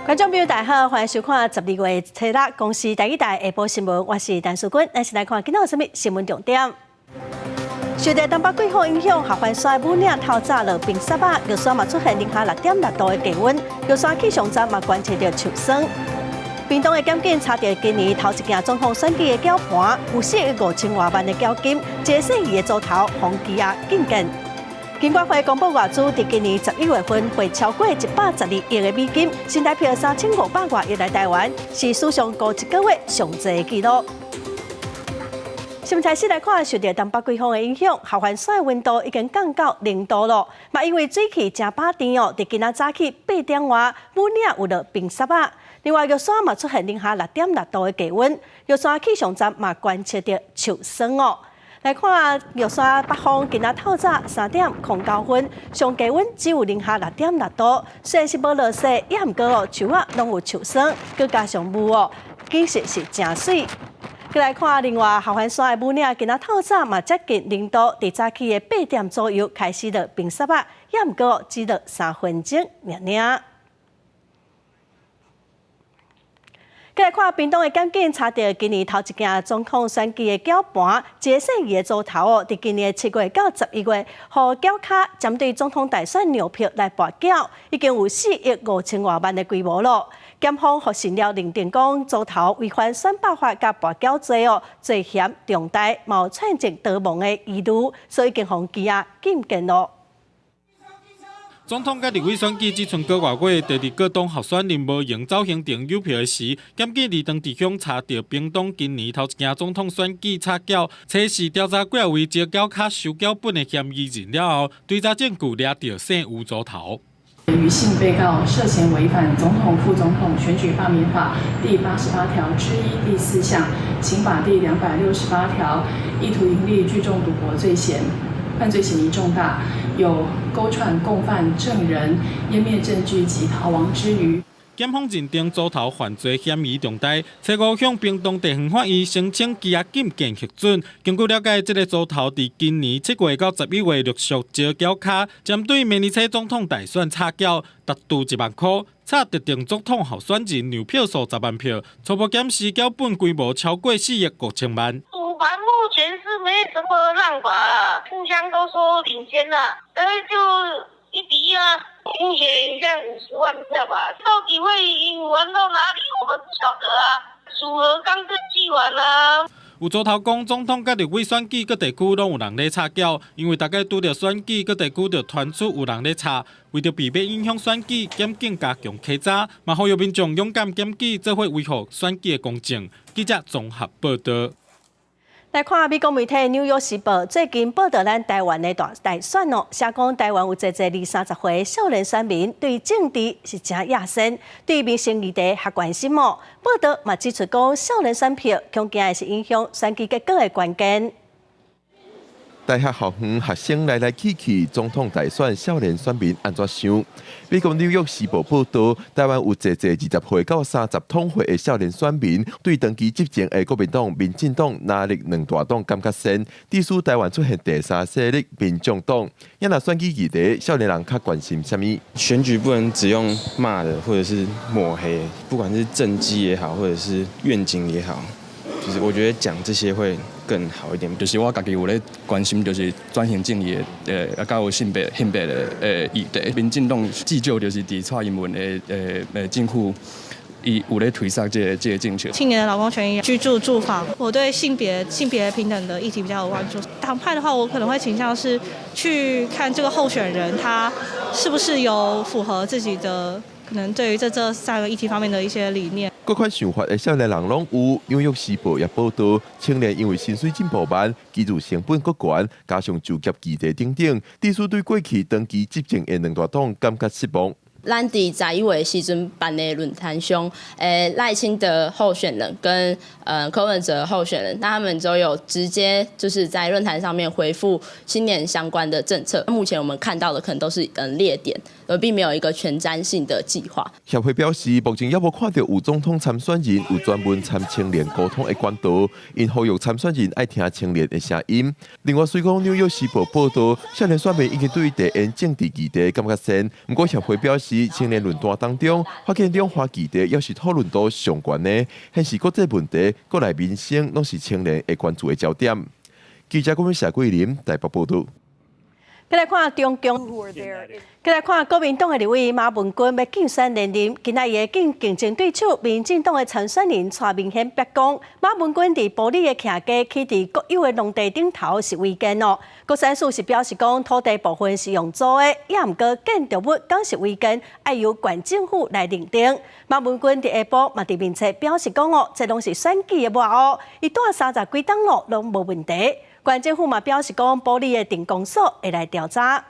觀眾朋友大家好，歡迎收看12月初六公視台語台下晡新聞，我是陳淑君。咱先來看今仔有啥物新聞重點。受著東北季風影響，合歡山武嶺透早落冰雪仔，玉山嘛出現零下6.6度的低溫，玉山氣象站嘛觀測著樹霜。屏東的檢警查著今年頭一件總統選舉的繳盤，有4億5千外萬的繳金，一个姓余的組頭予羈押禁見。金管會公布外資佇今年11月份匯超過112億的美金，新台幣3500外億來台灣，是史上過一個月上濟的紀錄。新聞開始來看，受著東北季風的影響，合歡山的溫度已經降到0度囉。嘛，因為水氣誠飽甜哦，佇今仔早起8點外，武嶺有落冰雪仔。另外，玉山嘛出現零下6.6度的低溫，玉山氣象站嘛觀測著樹霜哦。來看玉山北峰今仔透早3點09分，上低溫只有零下6.6度，雖然是無落雪，也毋過哦，樹仔攏有樹霜，閣加上霧哦，景色是誠媠。閣來看另外合歡山的武嶺，今仔透早嘛接近0度，佇早起的8點左右開始落冰雪仔，也毋過只落3分鐘爾爾。閣來看屏東的檢警查著今年頭一件總統選舉的繳盤，一个姓余的組頭哦，佇今年7月到11月，予繳卡針對總統大選讓票來跋繳，已經有4億5千外萬的規模囉。檢方予審了認定講，組頭違反選罷法佮跋繳罪哦，罪嫌重大，嘛有串證逃亡的疑慮，所以已經予羈押禁見囉。總統佮立委選舉只賰個外月，第二個黨候選人無閒走行程誘票的時，檢警佇當地鄉查著屏東今年頭一件總統選舉插繳，測試調查幾位招繳卡收繳本的嫌疑人了後，追查證據掠著姓余組頭。余姓被告涉嫌違反總統、副總統選舉罷免法第88條之1第四項、刑法第268條，意圖營利聚眾賭博罪嫌，犯罪嫌疑重大，有勾串共犯證人、湮滅證據及逃亡之虞。檢方認定組頭犯罪嫌疑重大，初五向屏東地方法院申請羈押禁見核准。根據了解，這个組頭佇今年7月到11月陸續招繳卡，針對明年初總統大選插繳，達到1萬塊，插特定總統候選人讓票數10萬票，初步檢視繳本規模超過4億5千萬。賭盤目前是沒什麼讓法啦，互相都說領先啦，但是就1比1啊，目前像50萬票吧，到底會玩到哪裡，我們不曉得啊。組合剛登記完啦。有組頭講，總統佮立委選舉各地區攏有人咧插繳，因為逐擺拄著選舉，各地區就傳出有人咧插，為著避免影響選舉，檢警加強稽查，嘛呼籲民眾勇敢檢舉，做伙維護選舉的公正。記者綜合報道。來看美國媒體《紐約時報》最近報導咱台灣的大選哦，寫講台灣有濟濟二三十歲少年選民對政治是誠野心，對民生議題較關心哦。報導嘛指出講，少年選票恐驚是影響選舉結果的關鍵。大學校園學生來來去去，總統大選少年選民按怎想？美國紐約時報報導，台灣有濟濟20歲到30通歲的少年選民，對長期執政的國民黨、民進黨、藍綠兩大黨感覺鉎，致使台灣出現第三勢力民眾黨。啊若選舉議題，少年人較關心啥物？選舉不能只用罵的，或者是抹黑，不管是政績也好，或者是願景也好，就是我覺得講這些會更好一點。就是我家己有咧關心，就是轉型正義的，啊，佮有性別的議題。民進黨至少就是佇蔡英文的政府，伊有咧推捒這個政策。青年的勞工權益、居住住房，我對性別平等的議題比較有關注。黨派的話，我可能會傾向是去看這個候選人，他是不是有符合自己的可能對於這三個議題方面的一些理念。各款想法的少年人攏有。紐約時報也報導，青年因為薪水進步慢、居住成本閣懸，加上就業議題等等，致使對過去長期執政的兩大黨感覺失望。咱佇11月時陣辦的論壇上，賴清德候選人跟柯文哲候選人，那他們都有直接就是在論壇上面回復青年相關的政策。目前我們看到的可能都是列點，而並沒有一個前瞻性的計劃。協會表示，目前猶無看著有總統參選人有專門參青年溝通的管道，𪜶呼籲參選人愛聽青年的聲音。另外，雖講紐約時報報導，少年選民已經對地緣政治議題感覺鉎，毋過協會表示，是青年論壇當中，發現兩岸議題猶是討論度上懸的，顯示國際問題、國內民生攏是青年會關注的焦點。記者郭謝桂林台北報導。繼來看國民黨的立委馬文君欲競選連任，今仔日伊的競爭對手民進黨的參選人蔡明憲白講，馬文君佇埔里的徛家起佇國有的農地頂頭是違建哦。國產署是表示講土地部分是用租的，也毋過建築物敢是違建，愛由縣政府來認定。馬文君佇下晡嘛佇面冊表示講哦，這攏是選舉的抹烏，伊蹛三十幾冬咯，攏無問題。縣政府嘛表示講，埔里的鎮公所會來調查。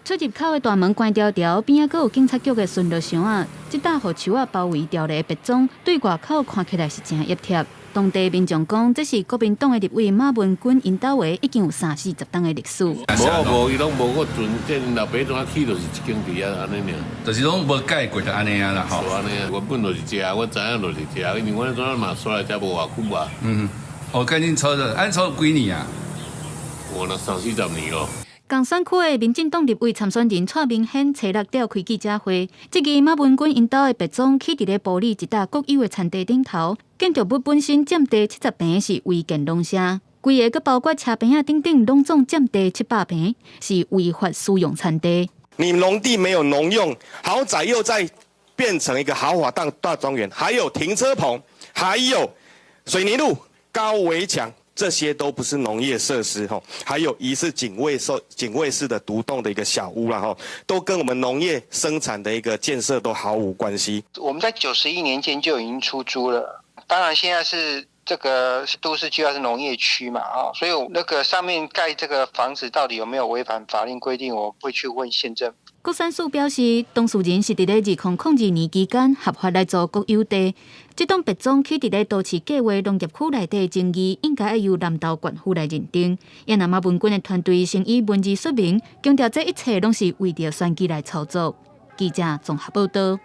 出入口的大門關牢牢，邊仔閣有警察局的巡邏箱仔，這搭予樹仔包圍牢的別莊，對外口看起來是誠挹貼。當地民眾講，這是國民黨的立委馬文君𪜶兜的，已經有三四十冬的歷史。無無，伊攏無閣陣，這老爸怎啊起就是一間佇遐按呢爾。就是攏無改過就按呢啊啦吼。是按呢，原本就是這，我知影就是這，因為阮怎嘛煞來遮無偌久啊。嗯，哦，趕緊炒咗，按炒幾年啊？我那三四十年咯。仝選區的民進黨立委參選人蔡明憲初六召開記者會，質疑馬文君𪜶兜的別莊起佇咧埔里一搭國有的田地頂頭，建築物本身佔地70坪是違建農舍，規个閣包括車棚仔等等，攏總佔地700坪，是違法使用田地。你農地沒有農用，豪宅又在變成一個豪華大大莊園，還有停車棚，還有水泥路、高圍牆。這些都不是農業設施吼，還有疑似警衛室的獨棟的一個小屋啦吼，都跟我們農業生產的一個建設都毫無關係。我們在91年間就已經出租了，當然現在是這個都市計劃是農業區嘛啊，所以那個上面蓋這個房子到底有沒有違反法令規定，我會去問縣政府。國產署表示，當事人是佇咧2002年期間合法來租國有地，這棟別莊起佇咧都市計劃農業區內底爭議，應該愛由南投縣府來認定。也若馬文君的團隊先以文字說明，強調這一切攏是為著選舉來操作。記者綜合報導。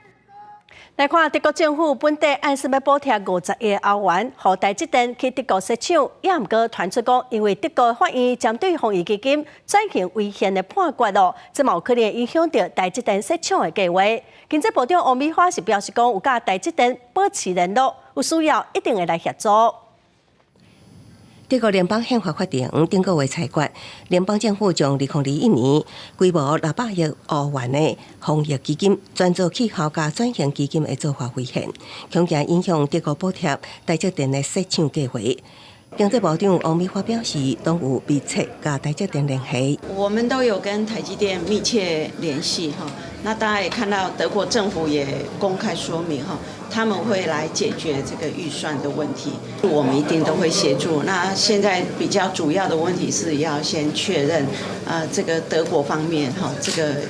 來看德國政府本底按說欲補貼50億歐元，予台積電去德國設廠，也毋過傳出講，因為德國法院針對防疫基金轉型違憲的判決咯，這嘛有可能影響著台積電設廠的計劃。經濟部長王美花是表示講，有佮台積電保持聯絡，有需要一定會來協助。德國聯邦憲法法庭頂個月裁決，聯邦政府將2021年規模600億歐元的防疫基金轉做氣候佮轉型基金的做法違憲，恐驚影響德國補貼台積電的設廠計劃。經濟部長王美花表示，攏有密切佮台積電聯繫。我們都有跟台積電密切聯繫哈，那大家也看到德國政府也公開說明哈，他們會來解決這個預算的問題，我們一定都會協助。那現在比較主要的問題是要先確認，這個德國方面哈，這個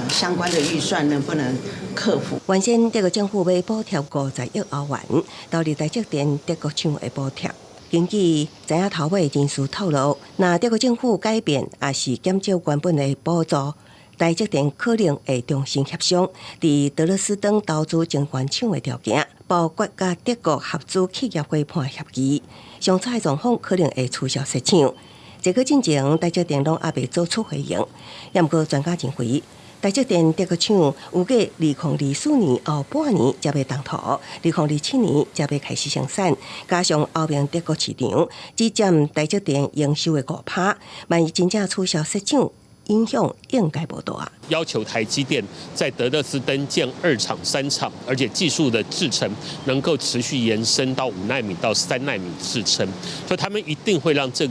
相關的預算能不能克服。原先德國政府欲補貼50億歐元，投入台積電德國廠的補貼。根據知影頭尾人士透露，若德國政府改變，抑是減少原本的補助，台積電可能會重新協商，佇德勒斯登投資晶圓廠的條件，包括佮德國合資企業伙伴協議，上差的狀況可能會取消設廠。這個進前，台積電攏猶未做出回應。也毋過專家認為，台積電德國廠預計2024年後半年才欲動土，2027年才欲開始生產。加上歐盟德國市場只佔台積電營收的5趴，萬一真正取消設廠，影響應該無大。要求台積電在德勒斯登建二廠、三廠，而且技術的製程能夠持續延伸到5納米到3納米製程，所以他們一定會讓這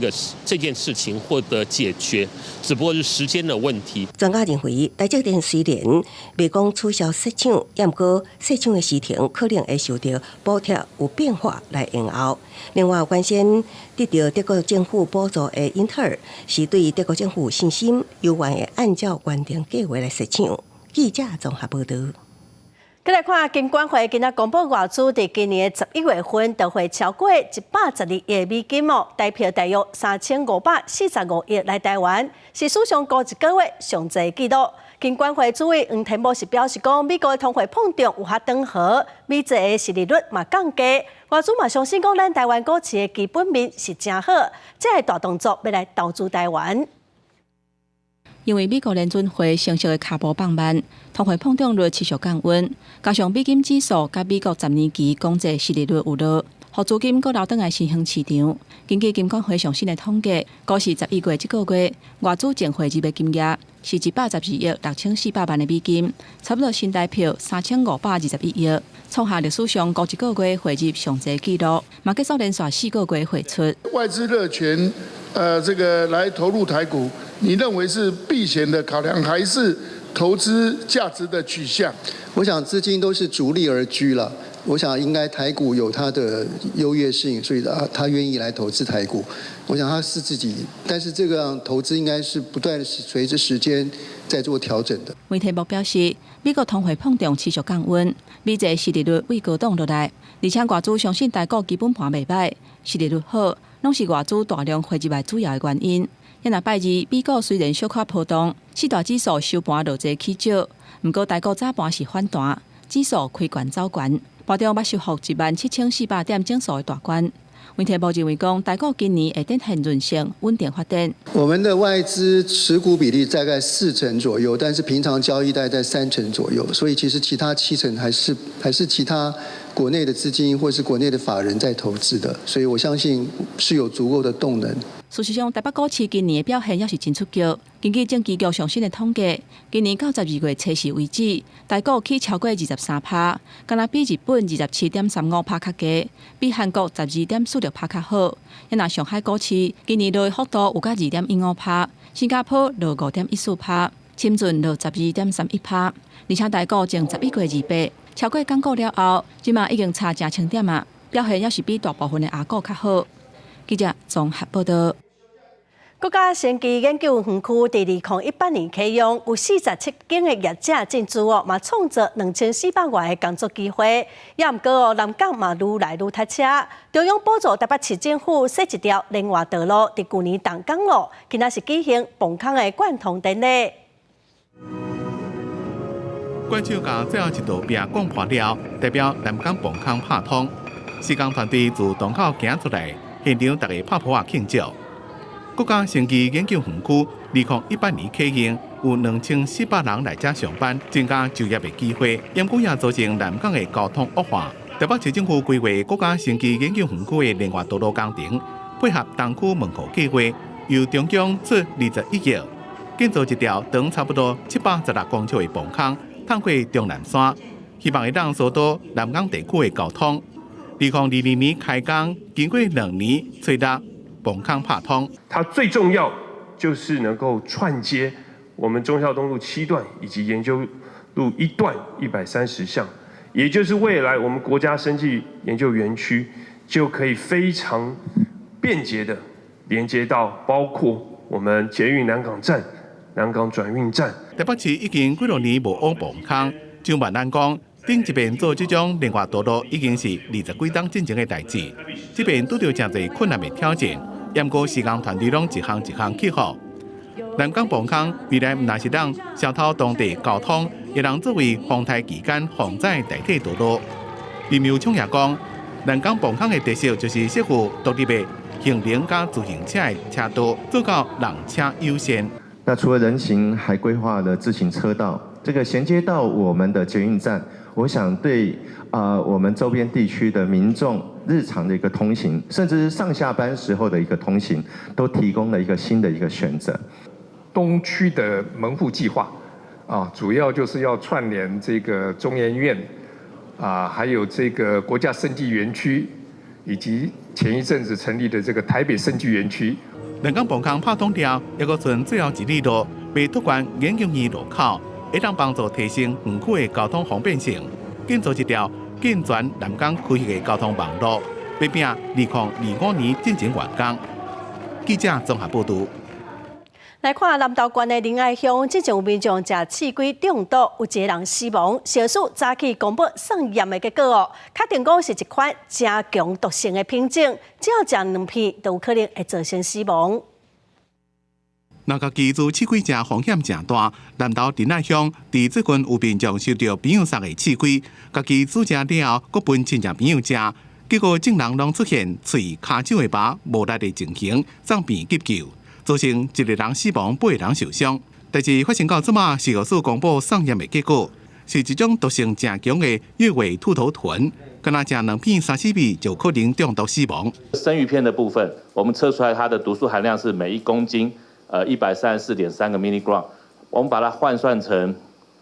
件事情獲得解決，只不過是時間的問題。專家認為，台積電雖然未講取消設廠，也毋過設廠的時程可能會受著補貼有變化來延後。另外，原先得著德國政府補助的英特爾，是對德國政府有信心，猶原會按照原定計劃來設廠。記者綜合報導。閣來看金管會今仔公布外資佇今年的11月份，就匯超過112億美金哦，台幣大約3545億來台灣，是史上過一個月上濟紀錄。金管會主委黃天牧是表示講，美國的通貨膨脹有較轉和，美債的殖利率嘛降低，外資嘛相信講，咱台灣股市的基本面是誠好，這个大動作欲來投資台灣。因為美國聯準會升息的跤步放慢，通貨膨脹率持續降溫，加上美金指數佮美國十年期公債殖利率有落，予資金閣流轉來新興市場。根據金管會上新的統計，股市11月這個月外資淨匯入的金額是112億6400萬的美金，差不多新台票3521億，創下歷史上高一個月匯入上濟紀錄，嘛結束連續4個月匯出。外資熱錢，這個來投入台股，你認為是避險的考量，還是投資價值的取向？我想資金都是逐利而居了。我想應該台股有它的優越性，所以他願意來投資台股。我想他是自己，但是這個投資應該是不斷隨着時間在做調整的。媒體部表示，美國通貨膨脹持續降溫，美債殖利率位高檔落來，而且外資相信台股基本盤袂䆀，殖利率好，攏是外資大量匯入來主要的原因。若拜二，美股雖然小可波動，四大指數收盤落濟起少，毋過台股早盤是反彈，指數開懸走懸。盤中捌收復17400點整數的大關。媒體部認為講，台股今年會展現韌性，穩定發展。我們的外資持股比例大概4成左右，但是平常交易大概在3成左右，所以其實其他7成還是其他國內的資金或是國內的法人在投資的，所以我相信是有足夠的動能。事實上，台北股市今年的表現也是真出色。根據證機局上新的統計，今年到12月初四為止，台股起超過23%，敢若比日本27.35%較低，比韓國12.46%較好。若上海股市今年落的幅度有甲2.15%，新加坡落5.14%，深圳落12.31%，而且台股前11月28，超過港股了後，這馬已經差成千點啊，表現也是比大部分的亞股較好。記者綜合報道。國家生技研究園區佇2018年啟用，有47間的業者進駐哦，嘛創造2400外个工作機會。也毋過哦，南港嘛愈來愈塞車。中央補助台北市政府設一條聯外道路，佇舊年動工咯，今仔是舉行磅空的貫通典禮。關手共最後一道壁講破了，代表南港磅空拍通。施工團隊自洞口行出來，現場大家拍噗仔慶祝。國家生技研究園區2018年啟用，有2400人來遮上班，增加就業的機會。毋過也造成南港的交通惡化。台北市政府規劃國家生技研究園區的聯外道路工程，配合東區門戶計劃，由中央出21億，建造一條長差不多716公尺的磅空，通過終南山，希望會當疏導南港地區的交通。2022年開工，經過2年，初六磅空拍通。它最重要就是能夠串接我們忠孝東路7段以及研究路1段130巷，也就是未來我們國家生技研究園區就可以非常便捷的連接到包括我們捷運南港站、南港轉運站。台北市已經幾多年無挖磅空，張萬安講，頂一遍做這種聯外道路已經是20幾冬進前的代誌，這遍拄著誠濟困難的挑戰，毋過施工團隊攏一項一項克服。南港磅空未來毋但是當疏導當地交通，也能作為風台期間防災代替道路。林右昌也講，南港磅空的特色就是設有獨立的行人佮自行車的車道，做到人車優先。那除了人行，還規劃了自行車道，這個銜接到我們的捷運站。我想對啊，我們周邊地區的民眾日常的一個通行，甚至是上下班時候的一個通行，都提供了一個新的一個選擇。東區的門戶計劃啊，主要就是要串聯這個中研院啊，還有這個國家生技園區，以及前一陣子成立的這個台北生技園區。南港磅空拍通了，猶閣賰最後一里路，欲拓寬研究院路口，會當幫助提升園區的交通方便性，建造一條健全南港區域的交通網路，欲拚2025年進前完工。記者綜合報導。來看南投縣的仁愛鄉，之前有民眾食刺蝟中毒，有一個人死亡。食藥署早起公布送驗的結果哦，確定講是一款誠強毒性的品種，只要食兩片，就有可能會造成死亡。若家己煮刺蝟食風險誠大，南投仁愛鄉佇最近有民眾收著朋友送的刺蝟，家己煮食了後，閣分親戚朋友食，結果眾人攏出現喙、跤手的麻無力的情形，送病急救，造成一個人死亡，八個人受傷。代誌發生到這馬，食藥署公布送驗的結果，是一種毒性誠強的月尾兔頭豚，干焦食兩片沙西米就可能中毒死亡。生魚片的部分，我們測出來它的毒素含量是每一公斤，134.3個 milligram，我們把它換算成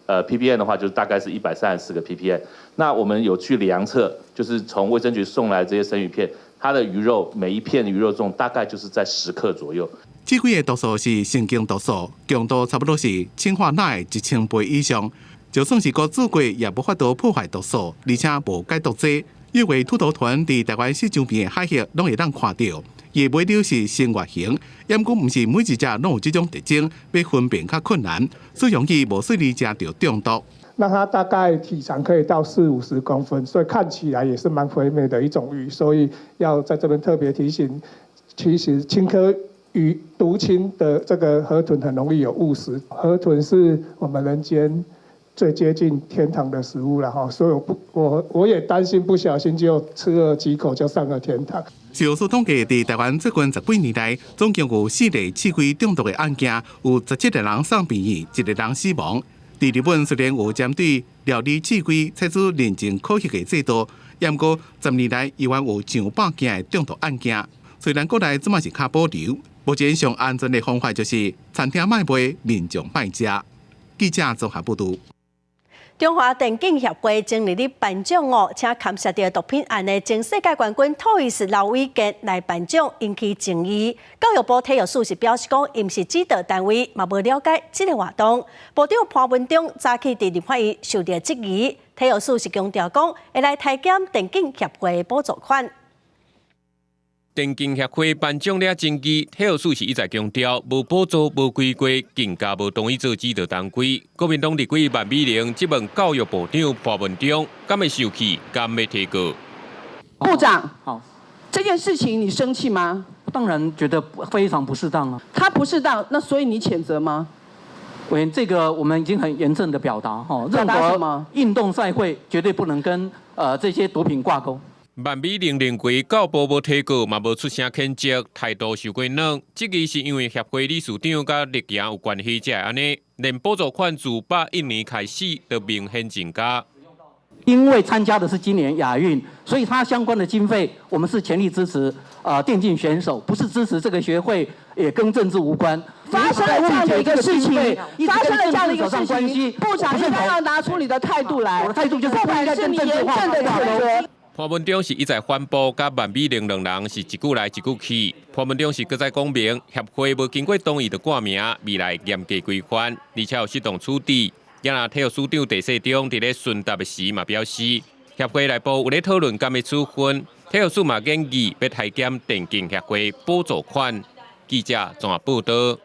ppm 的話，就大概是134個 ppm。那我們有去量測，就是從衛生局送來這些生魚片，它的魚肉每一片魚肉重大概就是在10克左右。這幾个毒素是神經毒素，強度差不多是氰化鈉的1000倍以上。就算是閣煮過，也無法度破壞毒素，而且無解毒劑。因為兔頭豚佇台灣市周邊的海域攏會當看著，伊的尾流是新月形，毋過毋是每一隻攏有這種特徵，欲分辨較困難，所以容易無細膩食著中毒。那它大概體長可以到四五十公分，所以看起來也是蠻肥美的一種魚，所以要在這邊特別提醒，其實青稞魚毒青的這個河豚很容易有誤食，河豚是我們人間最接近天堂的食物了哈，所以我不我我也擔心不小心就吃了幾口就上了天堂。食藥署統計，佇台灣最近十幾年來，總共有四例試劑中毒的案件，有17個人送病院，一個人死亡。佇日本雖然有針對料理試劑採取認證考核的制度，毋過10年來依然有上百件的中毒案件。雖然國內這馬是較保留，目前上安全的方法就是餐廳莫賣，民眾莫食。記者綜合報導。中華電競協會前日咧頒獎哦，請牽涉著毒品案的前世界冠軍 Toyz 劉偉健來頒獎，引起爭議。教育部體育署是表示講，伊毋是指導單位，嘛無了解這个活動。部長潘文忠早起佇立法院受著質疑，體育署是強調講，會來提檢電競協會補助款。電競協會頒獎惹爭議，體育署是一再強調，無補助、無規規，更加無同意做指導單位。國民黨立委萬美玲質問教育部長潘文忠，敢會受氣，敢會提告？部長，好，這件事情你生氣嗎？當然覺得非常不適當啊。他不適當，那所以你譴責嗎？委員，這個我們已經很嚴正的表達，哈，表達什麼？運動賽會絕對不能跟這些毒品掛鈎。萬美玲認為教部無提告，嘛無出聲譴責，態度受過軟。質疑是因為協會理事長佮綠營有關係才會按呢，連補助款自101年開始就明顯增加。因為參加的是今年亞運，所以他相關的經費，我們是全力支持電競選手，不是支持這個學會，也跟政治無關。發生了這樣的一個事情，發生了這樣的一個事情，部長應該要拿出你的態度來。我的態度就是不管是你嚴正的譴責。潘文忠是一再反駁，佮萬美玲兩人是一句來一句去。潘文忠是閣再講明，協會無經過同意就掛名，未來嚴格規範，而且有適當處置。也若體育署長鄭世忠佇咧詢答的時嘛表示，協會內部有咧討論敢欲處分，體育署嘛建議欲提檢電競協會補助款。記者綜合報導。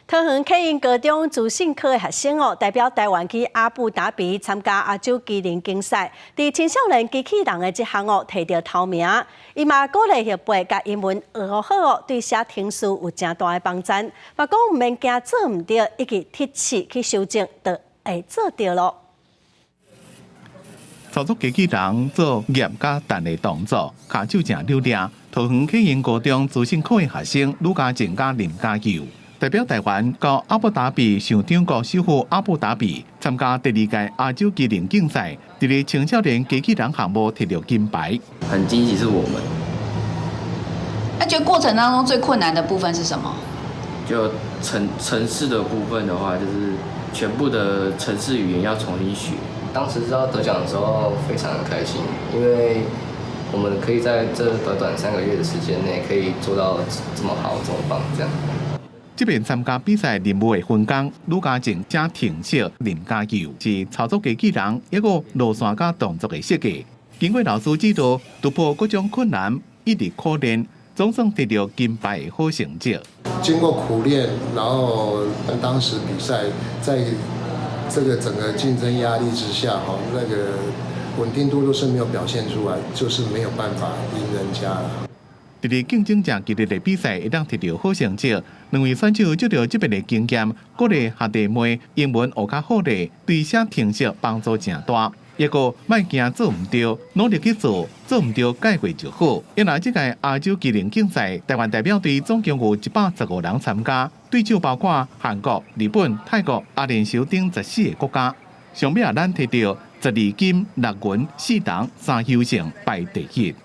桃園啟英高中資訊科的學生哦，代表台灣去阿布達比參加亞洲機能競賽，佇青少年機器人的這項哦，摕著頭名。伊嘛鼓勵後輩共英文學好哦，對寫程式有誠大的幫助。嘛講毋免驚做毋著，一直鐵齒去修正，就會做著囉。操作機器人做壓佮彈的動作，跤手誠流利。桃園啟英高中資訊科的學生呂家靜佮林家佑，代表台灣到阿布達比首長國首府阿布達比參加第二屆亞洲機能競賽，佇咧青少年機器人項目摕著金牌。很驚喜是我們。那覺得過程當中最困難的部分是什麼？就程式的部分的話，就是全部的程式語言要重新學。當時知道得獎的時候，非常的開心，因為我們可以在這短短3個月的時間內，可以做到這麼好、這麼棒，這樣。這遍參加比賽任務的分工，呂家靜寫程式，林家佑是操作機器人一個路線佮動作的設計。經過老師指導，突破各種困難，一直苦練，總算得著金牌的好成績。經過苦練，然後當時比賽在這個整個競爭壓力之下，哈，那個穩定度都是沒有表現出來，就是沒有辦法贏人家啦。佇咧競爭誠激烈的比賽，會當摕著好成績，兩位選手藉著這遍的經驗，鼓勵學弟妹英文學較好咧，對寫程式幫助誠大。抑閣莫驚做毋著，努力去做，做毋著改過就好。因為這屆亞洲技能競賽，台灣代表隊總共有115人參加，對手包括韓國、日本、泰國、阿聯酋等14個國家。上尾啊，咱提著12金6銀4銅3優勝，排第一。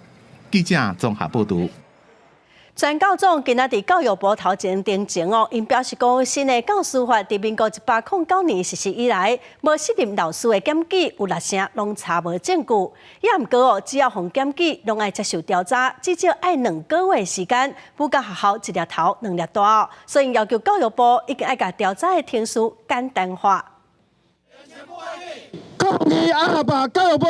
記者綜合報導。全教總今仔佇教育部頭前陳情哦，𪜶表示講新的教師法佇民國109年實施以來，無適任老師的檢舉有六成攏查無證據。也毋過哦，只要予檢舉，攏愛接受調查，至少愛2個月時間，補甲學校一粒頭兩粒大。所以要求教育部一定愛共調查的程序簡單化。抗議阿爸教育部，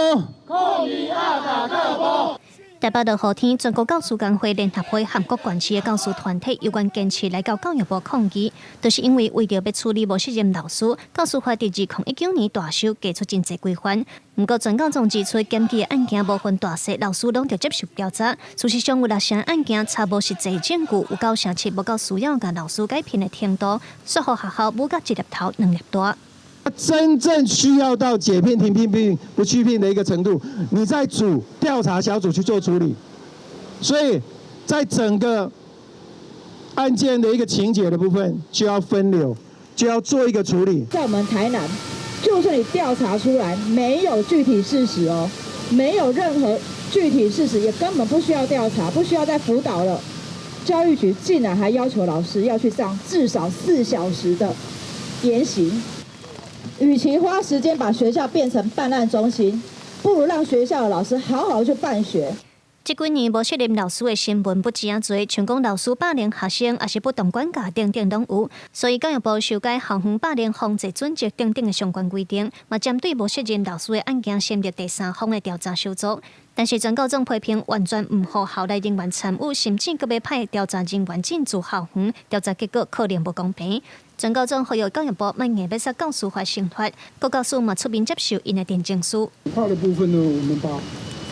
抗議阿爸教育部。台北落雨天，全國教師工會聯合會和各縣市的教師團體猶原堅持來到教育部抗議，就是因為為著欲處理無適任老師，教師法佇2019年大修，給出真濟規範。毋過全教總指出，檢舉的案件無分大細，老師攏著接受調查。事實上有六成案件查無實際證據，有九成七無夠需要共老師解聘的程度，煞予學校母甲一粒頭兩粒大。真正需要到解聘、停聘、聘不續聘的一個程度，你再組調查小組去做處理。所以在整個案件的一個情節的部分，就要分流，就要做一個處理。在我們台南，就算你調查出來沒有具體事實哦，沒有任何具體事實，也根本不需要調查，不需要再輔導了。教育局竟然還要求老師要去上至少4小時的研習。與其花時間把學校變成辦案中心，不如讓學校的老師好好去辦學。這幾年無適任老師的新聞不止仔濟，像講老師霸凌學生，抑是不當管教等等攏有。所以教育部修改校園霸凌防治準則等等的相關規定，嘛針對無適任老師的案件成立第三方的調查小組。但是全教總批評完全毋予校內人員參與，甚至閣欲派調查人員進駐校園，調查結果可能無公平。全教總呼籲教育部莫硬欲煞教師法成法，各教師嘛出面接受𪜶的陳情書。化的部分呢，我們把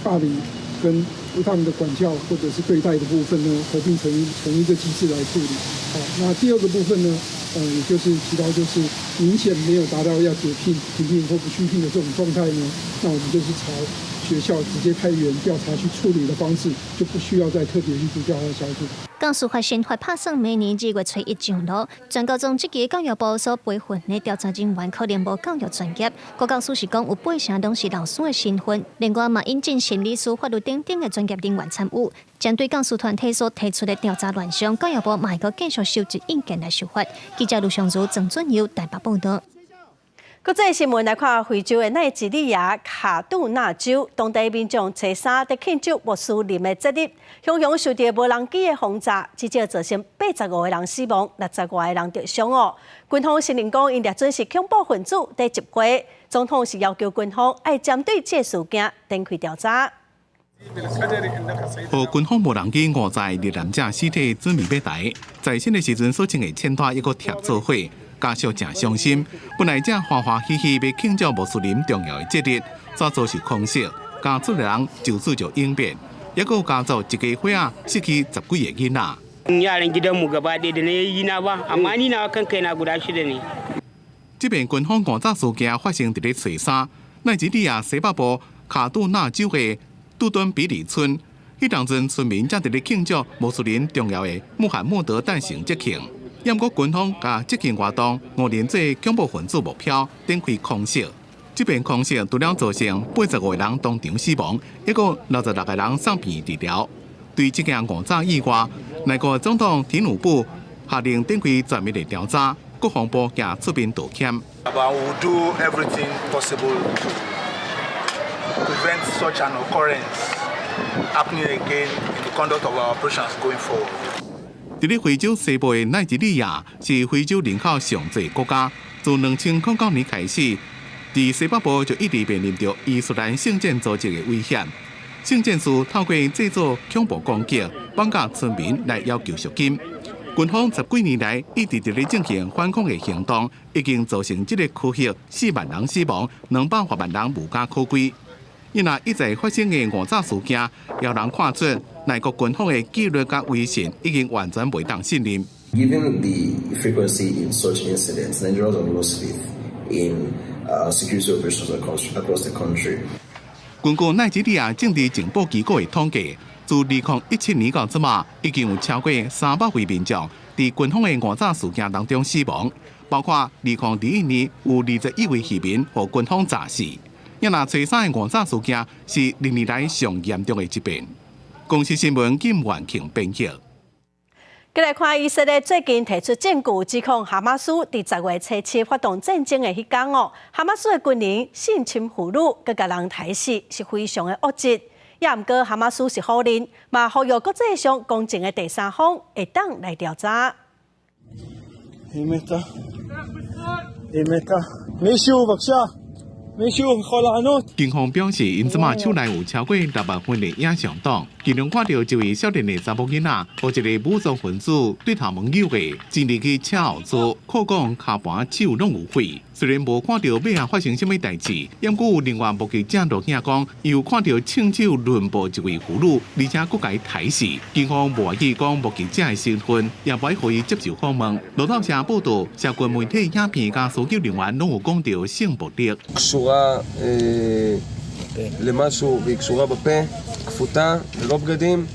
霸凌跟不當的管教或者是對待的部分呢，合併成同一個機制來處理。好，那第二個部分呢，也就是提到就是明顯沒有達到要解聘、停聘或不續聘的這種狀態呢，那我們就是朝學校直接派員調查去處理的方式，就不需要再特別去組調查小組。教師法新法拍算明年2月初1上路，全教總質疑教育部所培訓的調查人員可能無教育專業。國教師是講有八成攏是老師的身份，另外嘛引進心理師、法律等等的專業人員參與。針對教師團體所提出的調查亂象，教育部嘛會閣繼續收集意見來修法。記者盧尚如、鄭俊佑台北報導。國際新聞來看，非洲的奈及利亞卡杜納州，當地民眾初三佇慶祝穆斯林的節日，雄雄受著無人機的轟炸，至少造成85個人死亡，60外個人著傷哦。軍方承認講，𪜶掠準是恐怖分子佇集會，總統是要求軍方愛針對這事件展開調查。予軍方無人機誤載罹難者屍體準備欲抬，在身的時陣所穿的淺拖抑閣疊做伙。家屬誠傷心，本來正歡歡喜喜欲慶祝穆斯林重要的節日，煞遭受空襲，家厝的人就此就永別，抑閣有家族一家伙仔失去十幾個囡仔。 Yaran gidanmu gaba ɗaya da na yayyina ba, amma ni nawa kan kaina guda shida ne。這遍軍方誤炸事件發生佇咧初三，奈及利亞西北部卡杜納州的杜敦比里村，彼當陣村民正佇咧慶祝穆斯林重要的穆罕默德誕辰節慶。毋過軍方共節慶活動誤認做恐怖分子目標，展開空襲。這遍空襲除了造成85個人當場死亡，抑閣66個人送院治療。對這件誤炸意外，奈國總統提努布下令展開全面的調查，國防部也出面道歉。 But we will do everything possible to prevent such an occurrence happening again in the conduct of our operations going forward. 佇咧非洲西部的奈及利亞是非洲人口上濟國家，自2009年開始，佇西北部就一直面臨著伊斯蘭聖戰組織的威脅。聖戰士透過製造恐怖攻擊，綁架村民來要求贖金。軍方十幾年來一直佇咧進行反恐的行動，已經造成這個區域4萬人死亡，200外萬人無家可歸。因為一再發生的誤炸事件，予人看出奈國軍方的紀律佮威信已經完全袂當信任。 Given the frequency in such incidents, Nigerians have lost faith in Security operations across the country. 根據奈及利亞政治情報機構的統計，自2017年到這馬，已經有超過300位民眾佇軍方的誤炸事件當中死亡，包括2021年有21位漁民予軍方炸死。也若初三的誤炸事件是歷年來上嚴重的一遍。公視新聞金元慶編譯。繼來看以色列最近提出證據，指控哈馬斯佇10月初7發動戰爭的彼工哦，哈馬斯的軍人性侵婦女，閣共人刣死，是非常的惡質。也毋過哈馬斯是否認，嘛呼籲國際上公正的第三方會當來調查。היא מתה. מישהו בבקשה. 警方表示，𪜶這馬手內有超過6萬份的影像檔，其中看著一位少年的查某囡仔，予一個武裝分子對頭毛扭的，進入去車後座，褲管、跤盤、手攏有血。雖然無看著尾仔發生啥物代誌，毋過有另外目擊者錄影講，有看著槍手輪暴一位婦女，而且閣共伊刣死。警方無願意講目擊者的身份，也無愛予伊接受訪問。路透社報道，社群媒體影片佮搜救人員攏有講著性暴力。 למשהו והיא קשורה בפה, כפותה, ללא בגדים.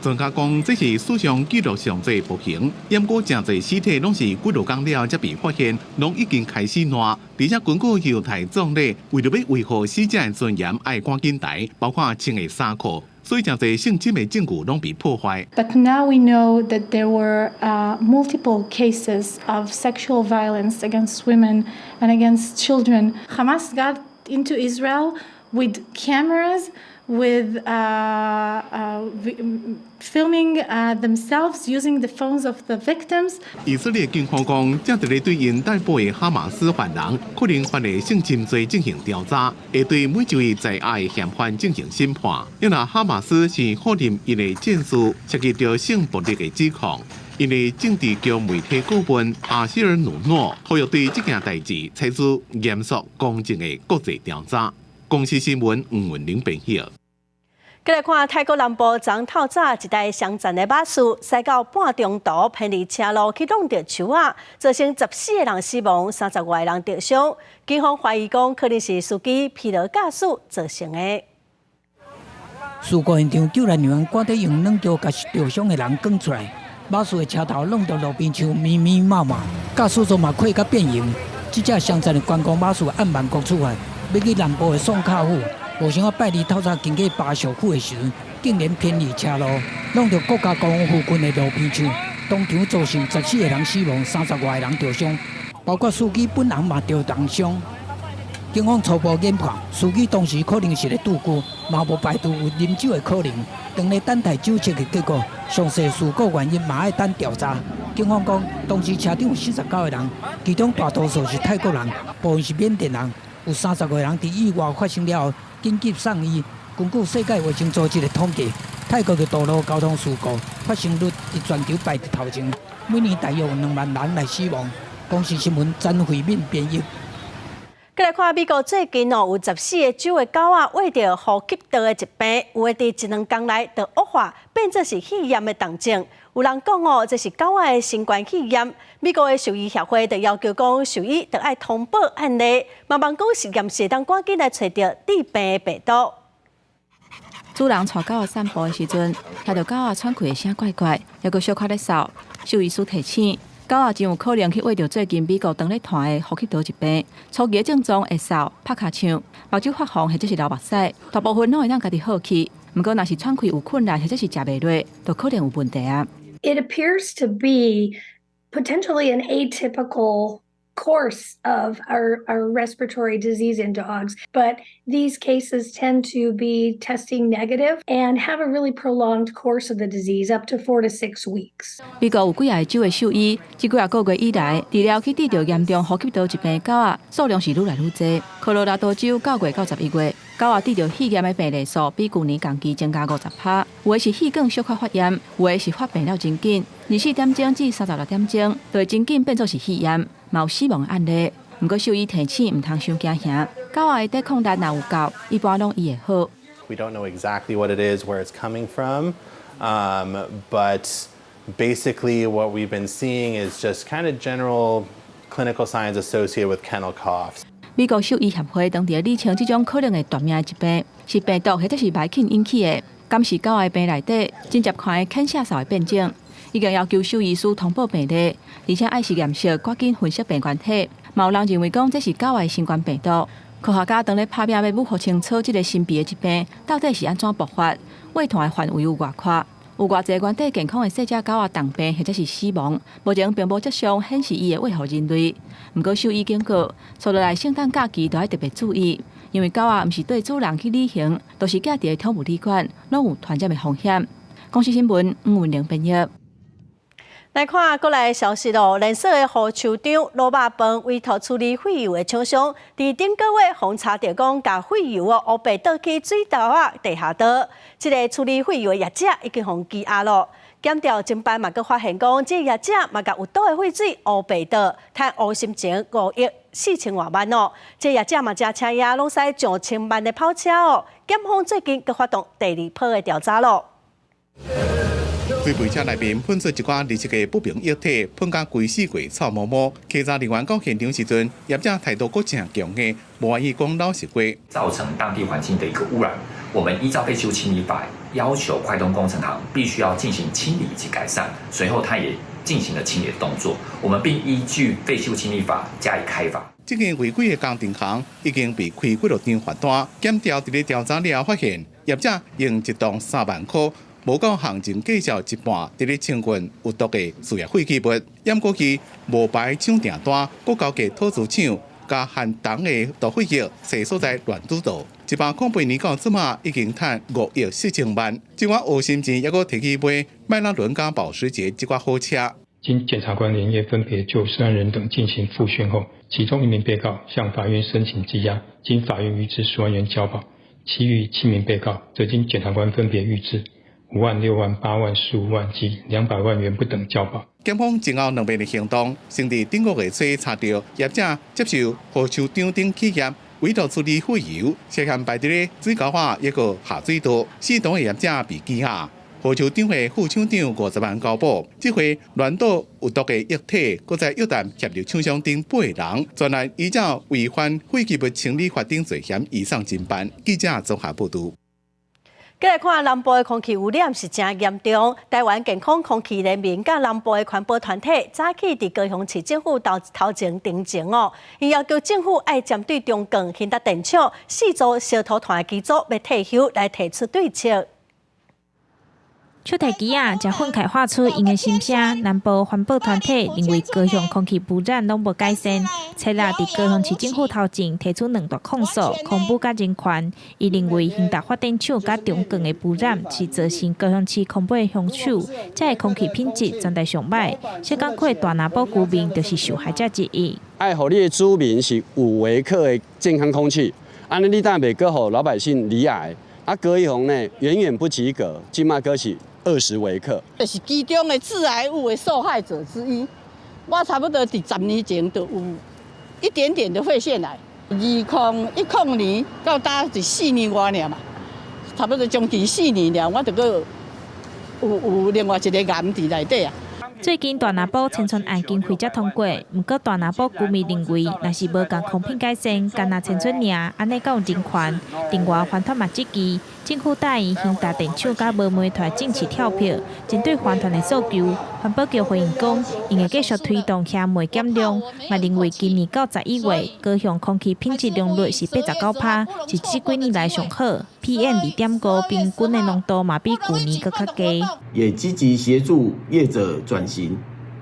專家講，這是史上記錄上濟暴行，毋過誠濟屍體攏是幾落工了才被發現，攏已經開始爛。而且根據猶太葬禮，為著欲維護死者的尊嚴，愛趕緊刣，包括穿的衫褲，所以誠濟性侵的證據攏被破壞。 But now we know that there were multiple cases of sexual violence against women and against children. Hamas got into Israel with cameras, with filming themselves using the phones of the victims. 以色列警方講，正佇咧對𪜶逮捕的哈馬斯犯人可能犯的性侵罪進行調查，會對每一位在押的嫌犯進行審判。因為哈馬斯是否認𪜶的戰事涉及著性暴力的指控，𪜶的政治局媒體顧問阿希爾努諾呼籲對這件代誌採取嚴肅公正的國際調查。公視新聞吳文玲編譯。繼來看泰國南部昨透早一台雙層的巴士駛到半中途偏離車路去挵著樹仔，造成14個人死亡，30外人著傷。警方懷疑講可能是司機疲勞駕駛造成的。事故現場救援人員趕緊用軟橋共著傷的人捲出來，巴士的車頭挵著路邊樹密密麻麻，駕駛座嘛開甲變形。這隻雙層的觀光巴士按曼谷出發，欲去南部的宋卡府。無想到拜二透早經過巴蜀府的時陣，竟然偏離車路，挵著國家公園附近的路邊樹，當場造成14個人死亡，30外個人著傷，包括司機本人嘛著重傷。警方初步研判，司機當時可能是咧拄久，嘛無排除有啉酒的可能。當咧等待酒測的結果，詳細事故原因嘛愛等調查。警方講，當時車頂有49個人，其中大多數是泰國人，部分是緬甸人，有30個人佇意外發生了後緊急送醫。根據世界衛生組織的統計，泰國的道路交通事故發生率佇全球排佇頭前，每年大約有2萬人來死亡。公視新聞詹慧敏編譯。繼來看美國最近哦，有14個州的狗仔罹著呼吸道的疾病，有的佇一兩工內就惡化，變做是肺炎的重症。有人講哦，這是狗仔的新冠肺炎。美國的獸醫協會就要求講，獸醫著愛通報案例，嘛望講實驗室當趕緊來揣著致病的病毒。主人帶狗仔散步的時陣，聽著狗仔喘氣的聲怪怪，猶閣小可咧嗽。獸醫師提醒，狗仔真有可能去罹著最近美國當咧傳的呼吸道疾病。初期的症狀會嗽、拍尻槍、目睭發紅或者是流目屎，大部分攏會當家己好去。毋過，若是喘氣有困難或者是食袂落，就可能有問題啊。 It appears to be potentially an atypical course of our respiratory disease in dogs, but these cases tend to be testing negative and have a really prolonged course of the disease up to 4 to 6 weeks. 美國有幾个州的獸醫，這幾仔個月以來，治療去得著嚴重呼吸道疾病的狗仔數量是愈來愈濟。科羅拉多州9月到11月，狗仔得著肺炎的病例數比舊年同期增加50%。有的是氣管小可發炎，有的是發病了真緊，24點鐘至36點鐘，就會真緊變做是肺炎，嘛有死亡的案例。毋過獸醫提醒，毋通傷驚嚇，狗仔的抵抗力若有夠，一般攏醫會好。 We don't know exactly what it is, where it's coming from, but basically what we've been seeing is just kind of general clinical signs associated with kennel coughs. 美國獸醫協會當地理清這種可能會斷命的疾病，是病毒或者是霾菌引起的。敢是狗仔病內底真接近的犬舍獸的變種，已經要求獸醫師通報病例，而且愛實驗室趕緊分析病原體。嘛有人認為講這是狗仔的新冠病毒。科學家當咧拍拚欲摸清楚這個神秘的疾病到底是按怎爆發，遺傳的範圍有偌闊，有偌濟原底健康的細隻狗仔重病或者是死亡，目前並無跡象顯示伊會遺予人類。毋過獸醫警告，接落來聖誕假期都愛特別注意，因為狗仔毋是綴主人去旅行，都是寄佇咧寵物旅館，攏有傳染的風險。公視新聞吳文玲編譯。來看國內消息咯，連鎖的護樹廠滷肉飯委託處理廢油的廠商，佇頂個月予查著講，共廢油哦烏白倒去水道仔地下道，這个處理廢油的業者已經予羈押咯。檢調偵辦嘛，閣發現講，這个業者嘛共有毒的廢水烏白倒，趁烏心情5億4千外萬哦。這个業者嘛，誠車也攏駛上千萬的跑車哦。檢方最近閣發動第二波的調查咯。水肥車內面噴出一寡綠色的不明液體，噴甲規死過臭毛毛。稽查人員到現場時陣，業者態度閣誠強硬，無願意講老實話。造成當地環境的一個污染，我們依照廢棄物清理法要求，快通工程行必須要進行清理以及改善。隨後，他也進行了清理的動作，我們並依據廢棄物清理法加以開罰。這間違規的工程行已經被開幾落張罰單，檢調佇咧調查了後發現，業者用一棟3萬塊。無夠行情價數一半，佇咧清運有毒的事業廢棄物，毋過伊無牌搶訂單，閣交給陶瓷廠佮含銅的毒廢液，踅所在亂賭道。108年到這馬已經趁5億4千萬。這寡烏心錢猶閣提去買邁拉倫佮保時捷這寡好車。經檢察官連夜分別就涉案人等進行複訊後，其中一名被告向法院申請羈押，經法院預支10萬元交保，其餘7名被告則經檢察官分別預支5萬、6萬、8萬、15萬及200萬元不等交保。檢方前後兩遍的行動，先佇頂個月初查著業者接受護樹廠等企業委託處理廢油，涉嫌排佇咧水溝仔抑閣下水道，四棟的業者被羈押。護樹廠的副廠長50萬交保。這回亂倒有毒的液體，閣再約談協助廠商等八人，全案依照違反廢棄物清理法等罪嫌移送偵辦。記者綜合報導。繼來看南部的空氣污染是誠嚴重。台灣健康空氣聯盟佮南部的環保團體早起佇高雄市政府頭頭前陳情哦，𪜶要求政府愛針對中鋼興達電廠四座燒塗炭的機組欲退休來提出對策。手提機仔，誠憤慨喊出𪜶的心聲。南部環保團體認為高雄空氣污染攏無改善，初六佇高雄市政府頭前提出兩大控訴：空污佮人權。伊認為興達發電廠佮中鋼的污染是造成高雄市空污的兇手，這个空氣品質全台上䆀。小港區的大南堡居民就是受害者之一。愛予你的居民是5微克的健康空氣，按呢你當然袂閣予老百姓罹癌。啊，高雄呢遠遠不及格，這馬閣是20微克。這是其中的致癌物的受害者之一。我差不多佇10年前就有一點點的肺腺癌。2010年到今是4年外爾嘛，差不多將近四年了，我就閣有另外一个癌佇內底啊。最近大南堡遷村案經費才通過，毋過大南堡居民認為，若是無共空品改善，干焦遷村爾，按呢敢有人權？另外，環團嘛質疑，政府答應興達電廠佮無煤炭正式跳票，針對環團的訴求，環保局回應講，𪜶會繼續推動燃煤減量，嘛認為今年到11月，高雄空氣品質良率是89%，是這幾年來上好。PM2.5平均的濃度嘛比舊年閣較低。也積極協助業者轉型，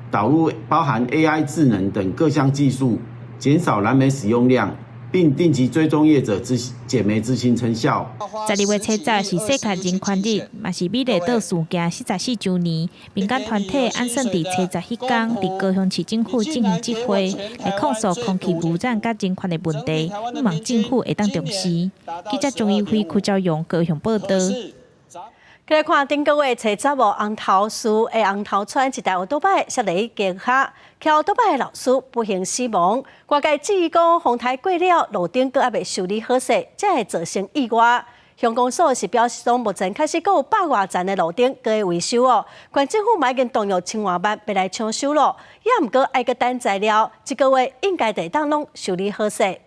導入包含 AI 智能等各項技術，減少燃煤使用量，並定期追蹤業者執減煤執行成效。12月初十是世界人權日，嘛是美麗島事件44週年。民間團體按算佇初十彼工，佇高雄市政府進行集會，來控訴空氣污染佮人權的問題，希望政府會當重視。記者鍾一輝、柯昭勇高雄報導。繼來看頂個月初十號，紅頭市的紅頭村一台歐多擺摔落去溪跤，騎歐多擺的老師不幸死亡。外界質疑講，風颱過了，路頂閣猶未修理好勢，才會造成意外。鄉公所是表示講，目前開始閣有百外層的路頂閣咧維修哦。縣政府嘛已經動用千外萬欲來搶修咯，也毋過愛閣等材料，一個月應該會當攏修理好勢。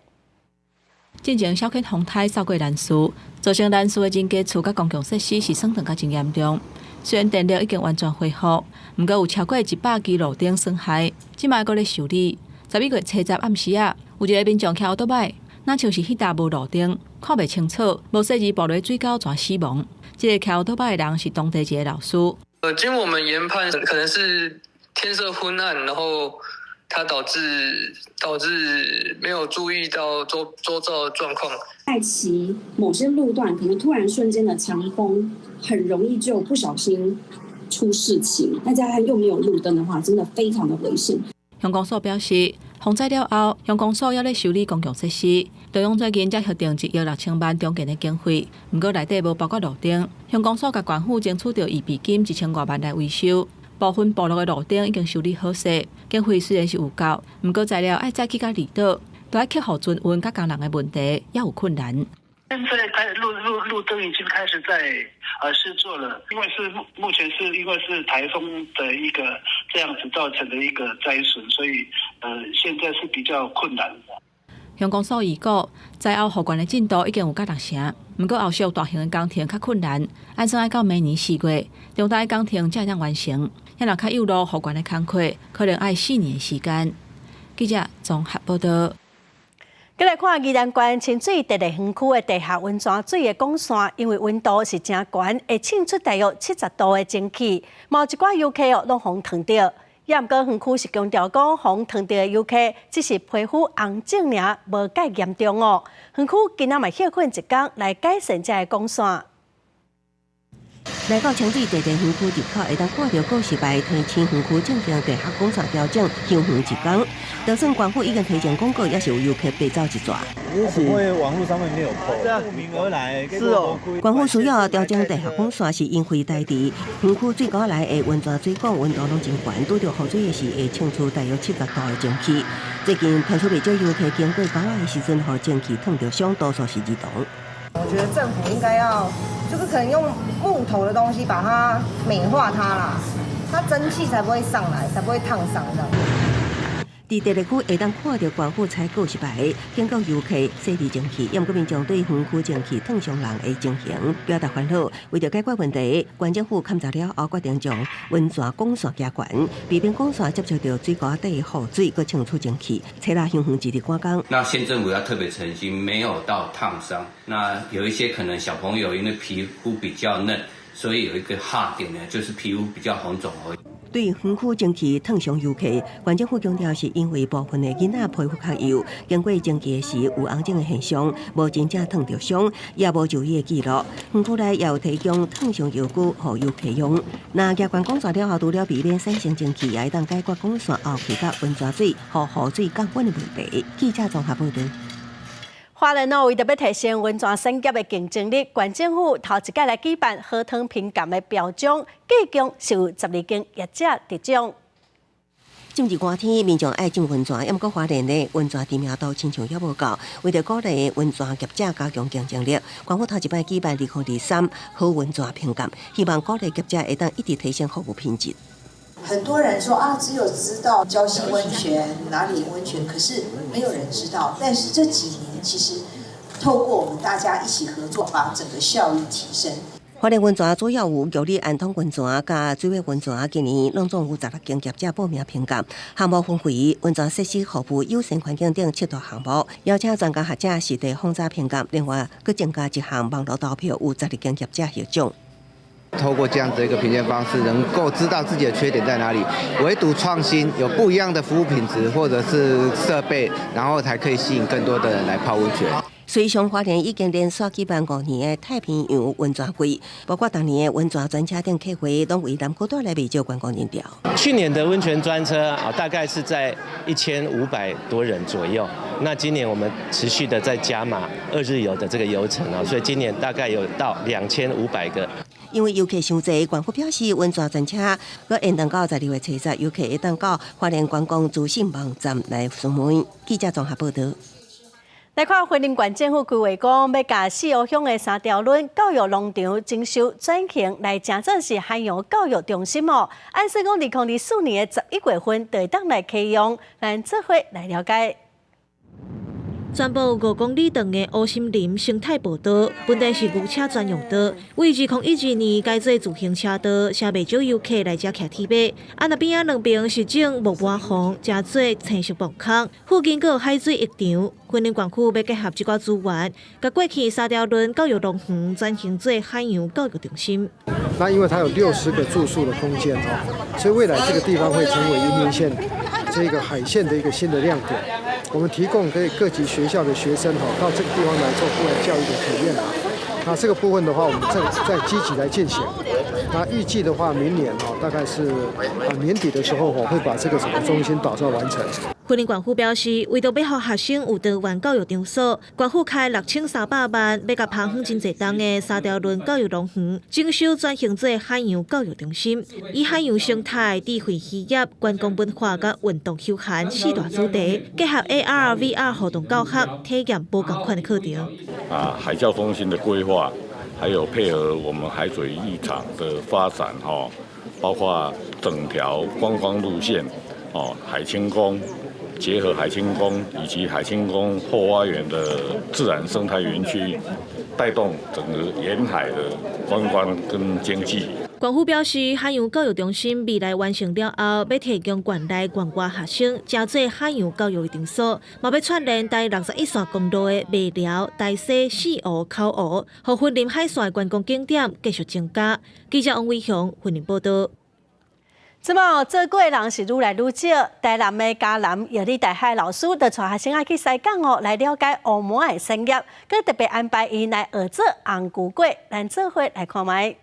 進前小犬風颱掃過蘭嶼，造成蘭嶼的人家厝佮公共設施是損斷甲真嚴重。雖然電力已經完全恢復，毋過有超過100支路燈損害，這擺閣咧修理。11月初10暗時仔，有一个民眾騎歐多擺，若像是彼搭無路燈，看袂清楚，無細膩步入水溝全死亡。這个騎歐多擺的人是當地一个老師。經我們研判，可能是天色昏暗，然後他導致沒有注意到周遭的狀況。在騎某些路段，可能突然瞬間的強風，很容易就不小心出事情。那加上又沒有路燈的話，真的非常的危險。鄉公所表示，洪災了後，鄉公所猶咧修理公共設施。中央最近才核定1億6千萬重建的經費，毋過內底無包括路燈。鄉公所共縣府爭取著預備金1000外萬來維修，部分暴露的路燈已經修理好勢。經費雖然是有夠，毋過材料愛載去到離島，都愛克服船運佮工人的問題，也有困難。現在開路燈已經開始在施作了，因為是目前是因為是颱風的一個這樣子造成的一個災損，所以現在是比較困難的。鄉公所預估，災後復原的進度已經有甲六成，毋過後續大型的工程較困難，按算愛到明年4月，重大的工程才會當完成。若較幼路復原的工課，可能愛4年的時間。記者綜合報道。閣來看宜蘭縣清水特別園區的地下溫泉水的管線，因為溫度是誠懸，會滲出大約70度的蒸汽，嘛有一寡遊客哦，攏予燙著。也毋過園區是強調講，予燙著的遊客只是皮膚紅腫爾，無蓋嚴重哦。園區今仔嘛歇睏一工來改善這个管線。來到清水地地園區入口，會當看著告示牌提醒園區進行地下管線調整，休園一工。就算官府已經提前廣告，也是有遊客爬走一逝。因為網路上面沒有 PO，慕名而來。是哦。官府需要調整地下管線，是因為台地園區水溝內的溫泉水管溫度攏真懸，拄著雨水的時會滲出大約70度的蒸汽。最近傳出袂少遊客經過溝仔的時陣，予蒸汽燙著傷，多數是兒童。我覺得政府應該要，就是可能用木頭的東西把它美化它啦，它蒸汽才不會上來，才不會燙傷這樣。佇第二區會當看著官府採告示牌，警告遊客洗滌蒸汽，也毋過民眾對園區蒸汽燙傷人的情形表達煩惱。為著解決問題，縣政府勘查了後決定將溫泉管線加懸，避免管線接觸著水溝底雨水，閣滲出蒸汽。初六休園一日趕工。那縣政府要特別澄清，沒有到燙傷。那有一些可能小朋友因為皮膚比較嫩，所以有一個哈點呢，就是皮膚比較紅腫而已。對園區蒸汽燙傷遊客，縣政府強調是因為部分的囡仔皮膚較幼，經過蒸汽的時有紅腫的現象，無真正燙著傷，也無就醫的記錄。園區內也有提供燙傷藥膏予遊客用。若加懸管線了後，除了避免產生蒸汽，也會當解決管線後期佮溫泉水予雨水降溫的問題。記者綜合報導。花蓮哦，為著欲提升溫泉產業的競爭力，縣政府頭一擺來舉辦好湯評鑑的表彰，計共是有12間業者得獎。進入寒天，民眾愛浸溫泉，毋過花蓮的溫泉知名度親像猶無夠。為著鼓勵溫泉業者加強競爭力，縣府頭一擺舉辦2023好溫泉評鑑，希望鼓勵業者會當一直提升服務品質。很多人說啊，只有知道礁溪溫泉哪裡溫泉，可是沒有人知道。但是這幾年其實透過我們大家一起合作，把整個效益提升。花蓮溫泉主要有玉里安通溫泉佮水尾溫泉，今年攏總有16間業者報名評鑑，項目分為溫泉設施服務、友善環境等七大項目，邀請專家學者實地訪查評鑑，另外閣增加一項網路投票，有12間業者獲獎。透過這樣子一個評鑑方式，能夠知道自己的缺點在哪裡，唯獨創新，有不一樣的服務品質或者是設備，然後才可以吸引更多的人來泡溫泉。隨上花蓮已經連續舉辦5年的太平洋溫泉季，包括逐年的溫泉專車等客貨，攏為南區帶來袂少觀光人潮。去年的溫泉專車啊，大概是在1500多人左右。那今年我們持續的在加碼二日遊的這個遊程啊，所以今年大概有到2500個。因為遊客傷濟，縣府表示溫泉專車閣延長到12月初10，遊客會當到花蓮觀光資訊網站來詢問。記者綜合報導。來看花蓮縣政府規劃講，欲共四湖鄉的三條崙教育農場整修轉型來成做是海洋教育中心哦。按算講，2024年的11月份就會當來啟用，咱做伙來了解。全部5公里長的烏森林生態步道，本來是牛車專用道，為2012年改做自行車道，誠袂少遊客來遮騎鐵馬。啊，若邊仔兩邊是種木麻黃，成做青色磅空。附近閣有海水浴場。雲林縣府欲結合這寡資源，共過去沙雕崙教育農園轉型做海洋教育中心。那因為它有60個住宿的空間哦，所以未來這個地方會成為雲林縣這個海線的一個新的亮點。我們提供給各級學校的學生哈，到這個地方來做戶外教育的體驗。那這個部分的話，我們正在積極來進行。那預計的話，明年哈，大概是年底的時候，我會把這個整個中心打造完成。雲林縣府表示，為著欲予學生有多元教育場所，縣府開6300萬，欲共拋荒真濟冬的沙雕崙教育農園整修轉型做海洋教育中心，以海洋生態、智慧漁業、觀光文化佮運動休閒四大主題，結合 AR、VR 互動教學，體驗無仝款的課程。啊，海教中心的規劃，還有配合我們海水浴場的發展，哈，包括整條觀光路線，哦，海清宮。結合海清宮以及海清宮後花園的自然生態園區，帶動整個沿海的觀光跟經濟。縣府表示，海洋教育中心未來完成了後，欲提供縣內縣外學生，成做海洋教育的場所，嘛欲串聯台61線公路的麥寮、大溪、四湖、口湖，予雲林海線的觀光景點繼續增加。記者王偉雄雲林報導。這擺做粿的人是愈來愈少，台南的嘉南藥理大學老師就帶學生仔去西港哦，來了解烏糜仔的產業，閣特別安排𪜶來學做紅龜粿，咱做伙來看覓。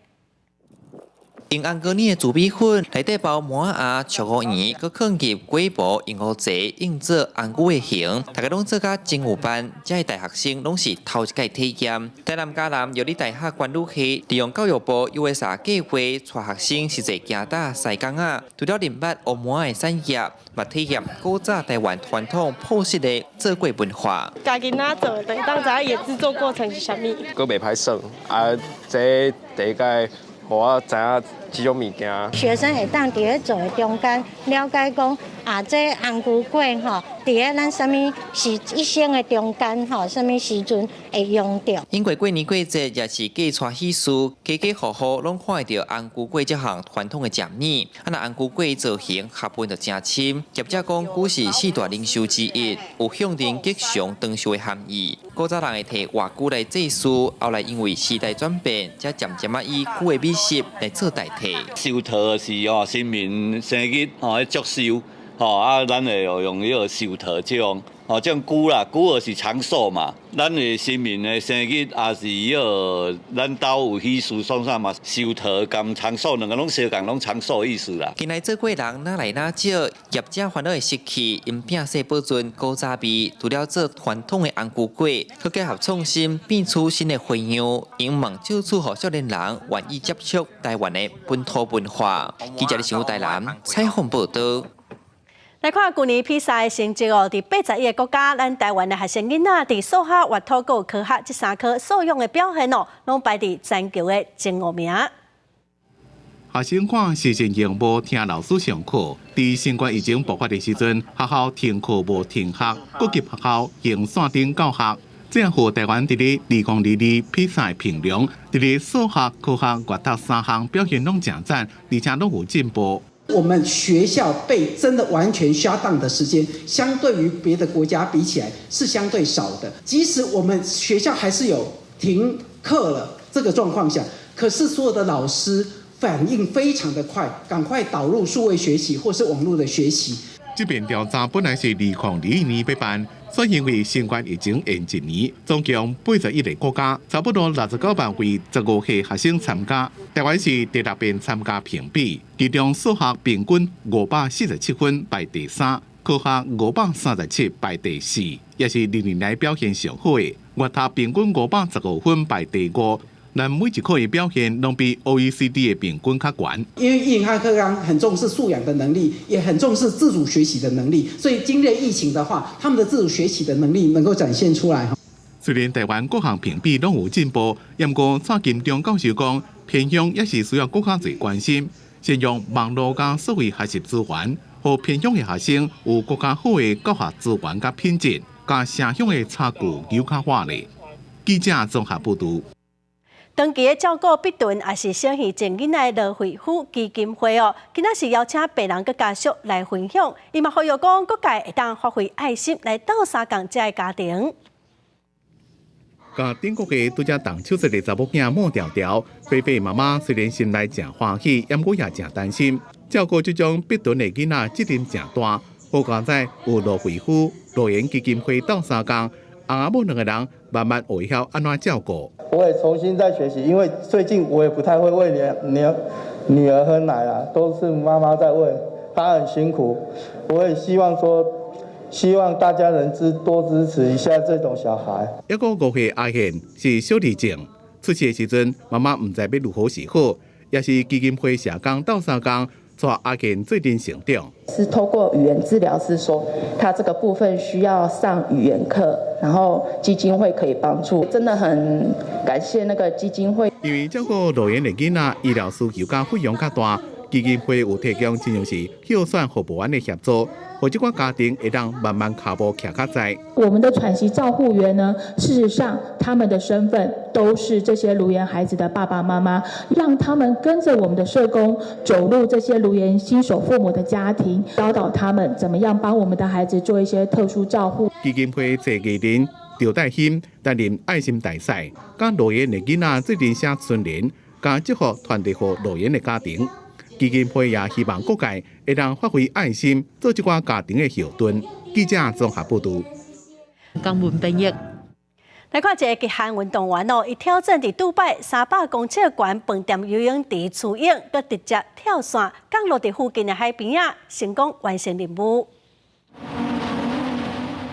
用紅膏奶的糯米粉內底包糜仔仔、石芋圓，閣囥入粿模，用烏齊印做紅龜的形，大家攏做甲真有範。遮的大學生攏是頭一擺體驗。台南嘉南藥理大學管理系利用教育部 USR 計劃，帶學生實際行搭西港仔，除了認捌烏糜仔的產業，嘛體驗古早台灣傳統樸實的做粿文化。家己仔做，就會當知影伊的製作過程是啥物。閣袂歹耍，啊，這第一擺予我知影這種物件。學生會當佇咧做的中間了解講啊，這紅龜粿吼，佇咧咱啥物是一生的中間吼，啥物時陣會用著。因為過年過節也是嫁娶喜事，家家戶戶攏看會著紅龜粿這項傳統的食物。啊，若紅龜粿造型學問就誠深。業者講，龜是四大靈獸之一，有象徵吉祥長壽的含義。古早人會提活龜來祭祀，後來因為時代轉變，才漸漸仔以龜的美食來做代替。壽桃是哦，神明生日哦，祝壽吼啊，咱會用彼個壽桃這種哦，這種龜啦，龜就是長壽嘛。咱的神明的生日也是彼個，咱兜有喜事創啥嘛，壽桃兼長壽，兩个攏相仝，攏長壽意思啦。近來做粿人愈來愈少，業者煩惱會失去𪜶摒細保存古早味，除了做傳統的紅龜粿，閣結合創新，變出新的花樣，𪜶望藉此予少年人願意接觸台灣的本土文化。記者李新武台南採訪報導。來看舊年比賽成績哦，佇81個國家，咱台灣的學生囡仔佇數學、閱讀、閣科學這三科素養的表現哦，攏排佇全球的前五名。學生看視訊螢幕聽老師上課，佇新冠疫情爆發的時陣，學校停課無停學，各級學校用線頂教學，這予台灣佇咧2022比賽評量，佇咧數學、科學、閱讀三項表現攏誠讚，而且攏有進步。我們學校被真的完全 shut down 的時間，相對於別的國家比起來是相對少的。即使我們學校還是有停課了這個狀況下，可是所有的老師反應非常的快，趕快導入數位學習或是網絡的學習。這遍調查本來是2021年欲辦，所以因為新冠疫情延一年，總共81個國家，差不多69萬位15歲學生參加。台灣是第六遍參加評比，其中數學平均547分排第三，科學537排第四，也是歷年來表現上好的。閱讀平均515分排第五。咱每一科的表現攏比 OECD 的平均較懸。因為108課綱很重視素養的能力，也很重視自主學習的能力，所以經歷疫情的話，他們的自主學習的能力能夠展現出來。雖然台灣各項評比攏有進步，毋過蔡金中教授講，偏鄉也是需要閣較濟關心，善用網路佮數位學習資源，予偏鄉的學生有閣較好的教學資源佮品質。佮城鄉的差距閣較闊咧。記者綜合報導。長期的照顧畢頓，也是小耳症囡仔羅慧夫基金會哦，今仔是邀請病人佮家屬來分享，伊嘛呼籲講各界會當發揮愛心來鬥相共這个家庭。佮頂個月拄才動手術的查某囝莫條條，爸爸媽媽雖然心內誠歡喜，毋過也誠擔心，照顧這種畢頓的囡仔責任誠大。好佳哉有羅慧夫顱顏基金會鬥相共，翁仔某兩个人慢慢學會曉按怎照顧。我也重新在學習，因為最近我也不太會餵女兒喝奶啦，都是媽媽在餵，她很辛苦。我也希望說，希望大家能多支持一下這種小孩。一個5歲阿賢是小兒症，出世的時陣，媽媽毋知欲如何是好，也是基金會社工鬥相共，帶阿賢做陣成長。是透過語言治療師說，他這個部分需要上語言課，然後基金會可以幫助，真的很感謝那個基金會。因為照顧顱顏的囡仔，醫療需求佮費用較大，基金會有提供親像是票選服務員的協助，予這寡家庭會當慢慢跤步徛較在。我們的喘息照護員呢，事實上他們的身份都是這些顱顏孩子的爸爸媽媽，讓他們跟着我們的社工走入這些顱顏新手父母的家庭，教導他們怎麼樣幫我們的孩子做一些特殊照護。基金會找藝人趙代興擔任愛心大使，佮顱顏的囡仔做陣寫春聯，共祝福傳遞予顱顏的家庭。基金會也希望各界會當發揮愛心，做這寡家庭的後盾。記者綜合報導。江文編譯。來看一个極限運動員哦，伊挑戰佇杜拜300公尺懸飯店游泳池蜈蛹，閣直接跳傘降落佇附近的海邊仔，成功完成任務。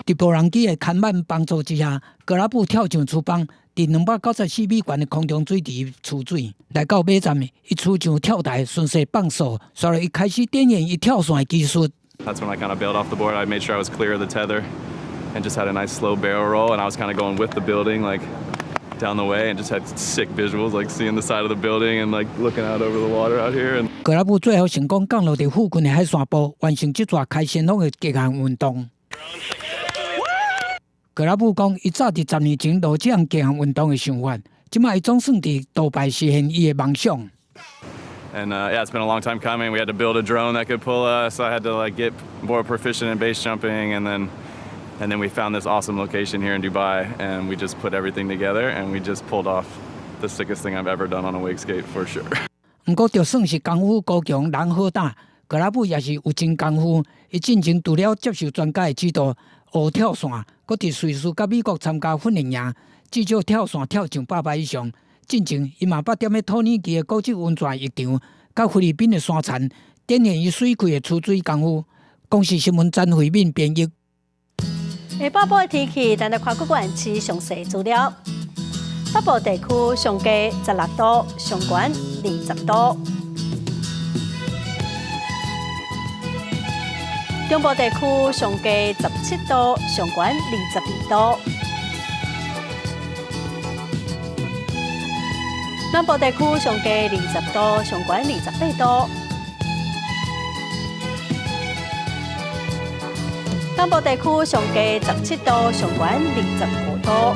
佇無人機的看板幫助之下，格拉布跳上廚房，佇294米懸的空中水池泅水，來到尾站，伊泅上跳台，順勢放手，隨後伊開始展現伊跳傘的技術。 That's when I kind of bailed off the board. I made sure I was clear of the tether and just had a nice slow barrel roll. And I was kind of going with the building, like down the way, and just had sick visuals, like seeing the side of the building and like looking out over the water out here. And 格拉布最後成功降落佇附近的海沙埔，完成這逝開先鋒的極限運動。格拉布講，伊早佇10年前就有這項極限運動的想法，這擺伊總算佇杜拜實現伊的夢想。 And yeah, it's been a long time coming. We had to build a drone that could pull us. I had to like get more proficient in base jumping, and then we found this awesome location here in Dubai, and we just put everything together, and we just pulled off the sickest thing I've ever done on a wake skate for sure. 毋過，就算是功夫高強，人好膽，格拉布也是有真功夫。伊進前除了接受專家的指導學跳傘，閣佇瑞士佮美國參加訓練營，至少跳傘跳上100擺以上。進前，伊嘛捌踮咧土耳其的高級溫泉浴場，佮菲律賓的山田，展現伊水氣的泅水功夫。公視新聞詹慧敏編譯。下晡晡的天氣，咱來看各縣市詳細資料。北部地區上低16度，上懸20度。中部地區上低17度，上懸22度。南部地區上低20度，上懸28度。東部地區上低17度，上懸25度。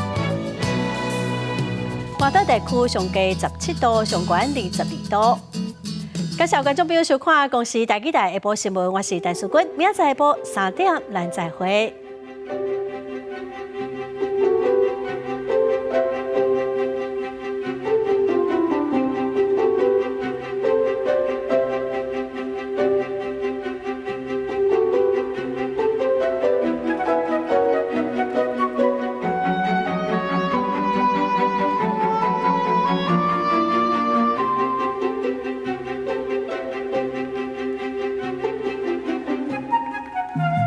外島地區上低17度，上懸22度。感謝觀眾朋友收看《公視台語台》下晡新聞，我是陳淑君，明仔載下晡3點咱再會。